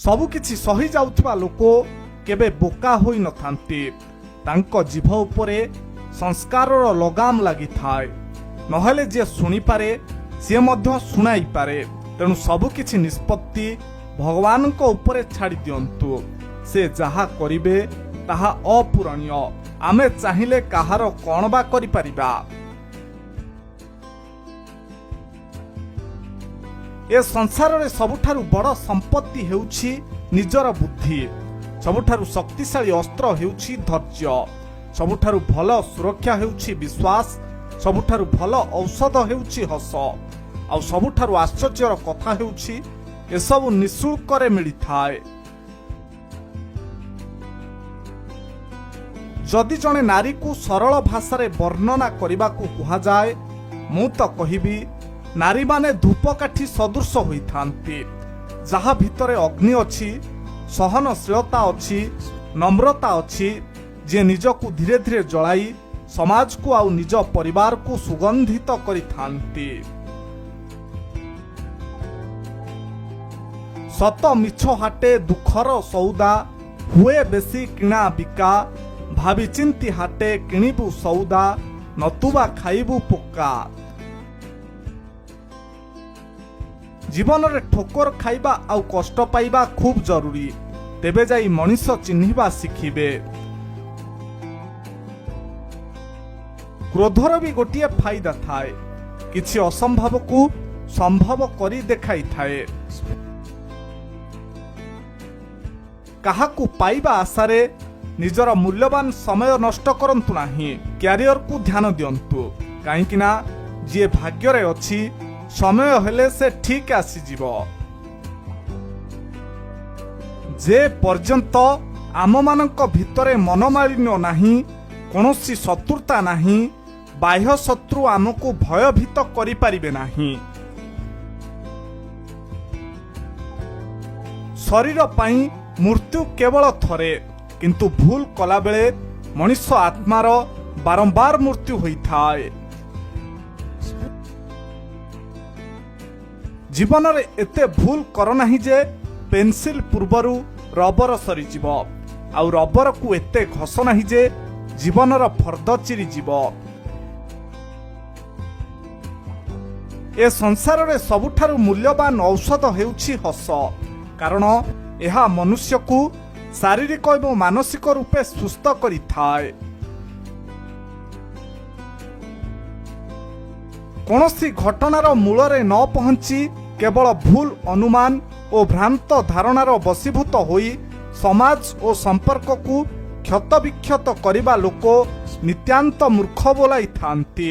ସବୁକିଛି ସହି ଯାଉଥିବା ଲୋକ କେବେ ବୋକା ହୋଇନଥାନ୍ତି। ତାଙ୍କ ଜିଭ ଉପରେ ସଂସ୍କାରର ଲଗାମ ଲାଗିଥାଏ। ନହେଲେ ଯିଏ ଶୁଣିପାରେ, ସିଏ ମଧ୍ୟ ଶୁଣାଇପାରେ। ତେଣୁ ସବୁକିଛି ନିଷ୍ପତ୍ତି ଭଗବାନଙ୍କ ଉପରେ ଛାଡ଼ି ଦିଅନ୍ତୁ। ସେ ଯାହା କରିବେ, ତାହା ଅପୂରଣୀୟ। ଆମେ ଚାହିଁଲେ କାହାର କ'ଣ ବା କରିପାରିବା? ଏ ସଂସାରରେ ସବୁଠାରୁ ବଡ଼ ସମ୍ପତ୍ତି ହେଉଛି ନିଜର ବୁଦ୍ଧି। ସବୁଠାରୁ ଶକ୍ତିଶାଳୀ ଅସ୍ତ୍ର ହେଉଛି ଧୈର୍ଯ୍ୟ। ସବୁଠାରୁ ଭଲ ସୁରକ୍ଷା ହେଉଛି ବିଶ୍ୱାସ। ସବୁଠାରୁ ଭଲ ଔଷଧ ହେଉଛି ହସ। ଆଉ ସବୁଠାରୁ ଆଶ୍ଚର୍ଯ୍ୟର କଥା ହେଉଛି, ଏସବୁ ନିଃଶୁଳ୍କରେ ମିଳିଥାଏ। ଯଦି ଜଣେ ନାରୀକୁ ସରଳ ଭାଷାରେ ବର୍ଣ୍ଣନା କରିବାକୁ କୁହାଯାଏ, ମୁଁ ତ କହିବି, ନାରୀମାନେ ଧୂପକାଠି ସଦୃଶ ହୋଇଥାନ୍ତି, ଯାହା ଭିତରେ ଅଗ୍ନି ଅଛି, ସହନଶୀଳତା ଅଛି, ନମ୍ରତା ଅଛି, ଯିଏ ନିଜକୁ ଧୀରେ ଧୀରେ ଜଳାଇ ସମାଜକୁ ଆଉ ନିଜ ପରିବାରକୁ ସୁଗନ୍ଧିତ କରିଥାନ୍ତି। ସତ ମିଛ ହାଟେ ଦୁଃଖର ସଉଦା, ହୁଏ ବେଶୀ କିଣା ବିକା। ଭାବିଚିନ୍ତି ହାଟେ କିଣିବୁ ସଉଦା, ନତୁବା ଖାଇବୁ ପୋକା। ଜୀବନରେ ଠୋକର ଖାଇବା ଆଉ କଷ୍ଟ ପାଇବା ଖୁବ୍ ଜରୁରୀ, ତେବେ ଯାଇ ମଣିଷ ଚିହ୍ନିବା ଶିଖିବେ। କ୍ରୋଧର ବି ଗୋଟିଏ ଫାଇଦା ଥାଏ, କିଛି ଅସମ୍ଭବକୁ ସମ୍ଭବ କରି ଦେଖାଇଥାଏ। କାହାକୁ ପାଇବା ଆଶାରେ ନିଜର ମୂଲ୍ୟବାନ ସମୟ ନଷ୍ଟ କରନ୍ତୁ ନାହିଁ। କ୍ୟାରିୟରକୁ ଧ୍ୟାନ ଦିଅନ୍ତୁ, କାହିଁକି ନା ଯିଏ ଭାଗ୍ୟରେ ଅଛି, ସମୟ ହେଲେ ସେ ଠିକ୍ ଆସିଯିବ। ଯେ ପର୍ଯ୍ୟନ୍ତ ଆମମାନଙ୍କ ଭିତରେ ମନମାଳିନ୍ୟ ନାହିଁ, କୌଣସି ଶତ୍ରୁତା ନାହିଁ, ବାହ୍ୟ ଶତ୍ରୁ ଆମକୁ ଭୟଭୀତ କରିପାରିବେ ନାହିଁ। ଶରୀର ପାଇଁ ମୃତ୍ୟୁ କେବଳ ଥରେ, କିନ୍ତୁ ଭୁଲ କଲାବେଳେ ମଣିଷ ଆତ୍ମାର ବାରମ୍ବାର ମୃତ୍ୟୁ ହୋଇଥାଏ। ଜୀବନରେ ଏତେ ଭୁଲ କର ନାହିଁ ଯେ ପେନ୍ସିଲ ପୂର୍ବରୁ ରବର ସରିଯିବ, ଆଉ ରବରକୁ ଏତେ ଘଷ ନାହିଁ ଯେ ଜୀବନର ଫର୍ଦ୍ଦ ଚିରିଯିବ। ଏ ସଂସାରରେ ସବୁଠାରୁ ମୂଲ୍ୟବାନ ଔଷଧ ହେଉଛି ହସ, କାରଣ ଏହା ମନୁଷ୍ୟକୁ ଶାରୀରିକ ଏବଂ ମାନସିକ ରୂପେ ସୁସ୍ଥ କରିଥାଏ। କୌଣସି ଘଟଣାର ମୂଳରେ ନ ପହଞ୍ଚି କେବଳ ଭୁଲ ଅନୁମାନ ଓ ଭ୍ରାନ୍ତ ଧାରଣାର ବଶୀଭୂତ ହୋଇ ସମାଜ ଓ ସମ୍ପର୍କକୁ କ୍ଷତବିକ୍ଷତ କରିବା ଲୋକ ନିତ୍ୟାନ୍ତ ମୂର୍ଖ ବୋଲାଇଥାନ୍ତି।